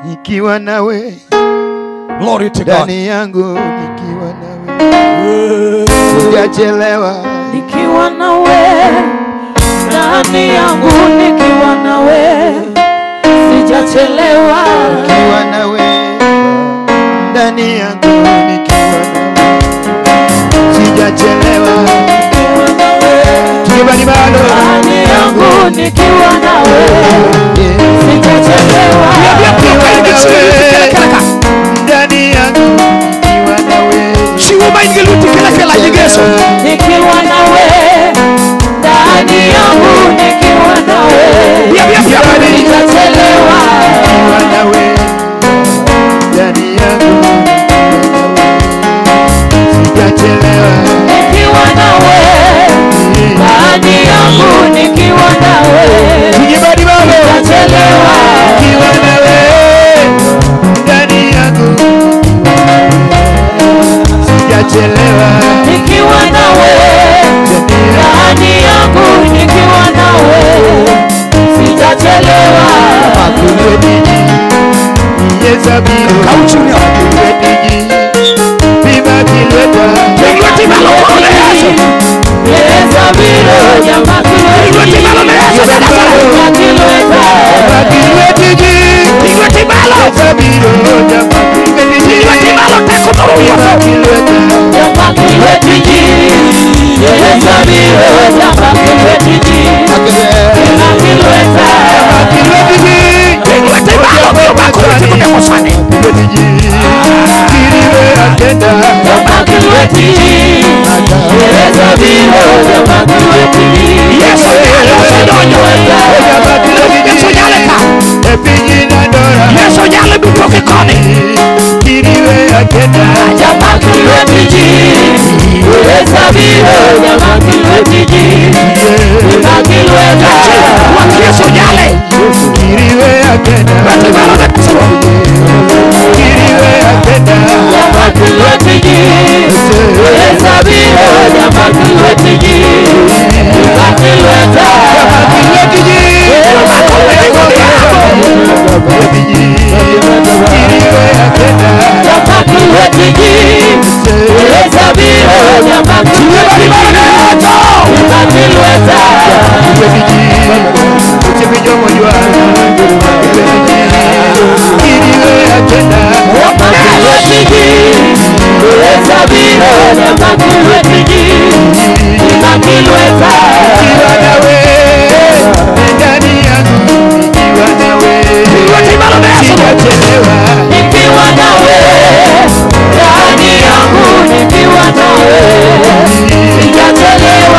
Nikiwa nawe. Glory to God. Ndani yangu nikiwa nawe. Sijachelewa. Nikiwa nawe. Ndani yangu nikiwa nawe. Sijachelewa. Nikiwa nawe. Ndani yangu nikiwa nawe. Sijachelewa. Nikiwa nawe. Tukibali bado. Ndani yangu nikiwa nawe. Sijachelewa. Ndani yangu nikiwa nawe. Nikiwa nawe. Ndani yangu nikiwa nawe. Sijachelewa. Nikiwa nawe. Ndani yangu sijachelewa.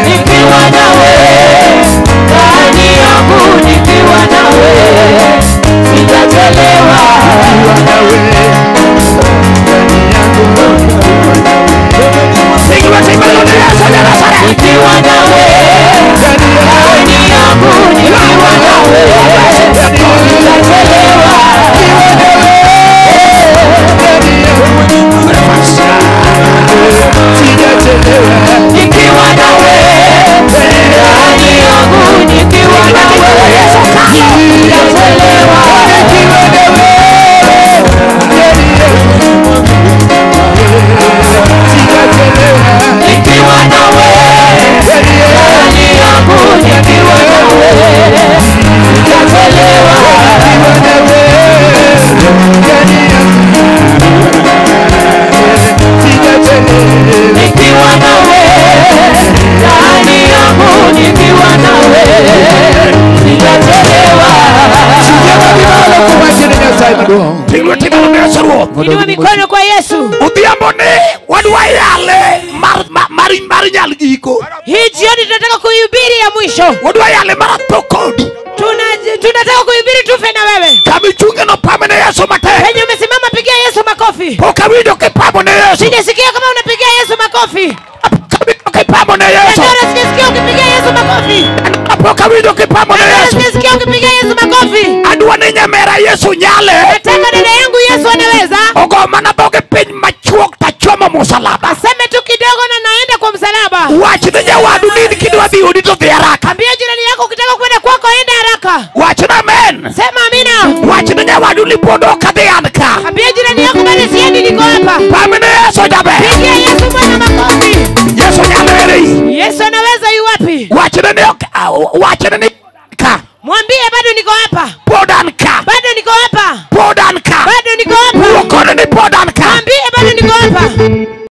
Nikiwa nawe. Ndani yangu nikiwa nawe. Sijachelewa. Nikiwa nawe. Ndani yangu sijachelewa. Nikiwa nawe. Ndani yangu nikiwa nawe. Sijachelewa. Inua mikono kwa Yesu. Hii jioni tunataka kuhubiri ya mwisho. Tunataka kuhubiri tufe na wewe. Penye umesimama pigia Yesu makofi. Sijasikia kama unapigia Yesu makofi. Sijasikia ukipigia Yesu makofi. Sijasikia ukipigia Yesu makofi. Nataka dada yangu Yesu anaweza. Aseme tu kidogo na naenda kwa msalaba. Kidwa dhi odi to dhi haraka. Ambia jirani yako ukitaka kwenda kwako enda haraka. Wachna amen. Sema amina. Wachna nyawadu ni pod ok adhi an ka. Ambia jirani yako bado siendi, niko hapa. Pamne Yesu jaber. Pigia Yesu Bwana makofi. Yesu nyalo ere. Yesu anaweza, yu wapi? Wachna ni ok, wachna ni ka. Mwambie bado niko hapa.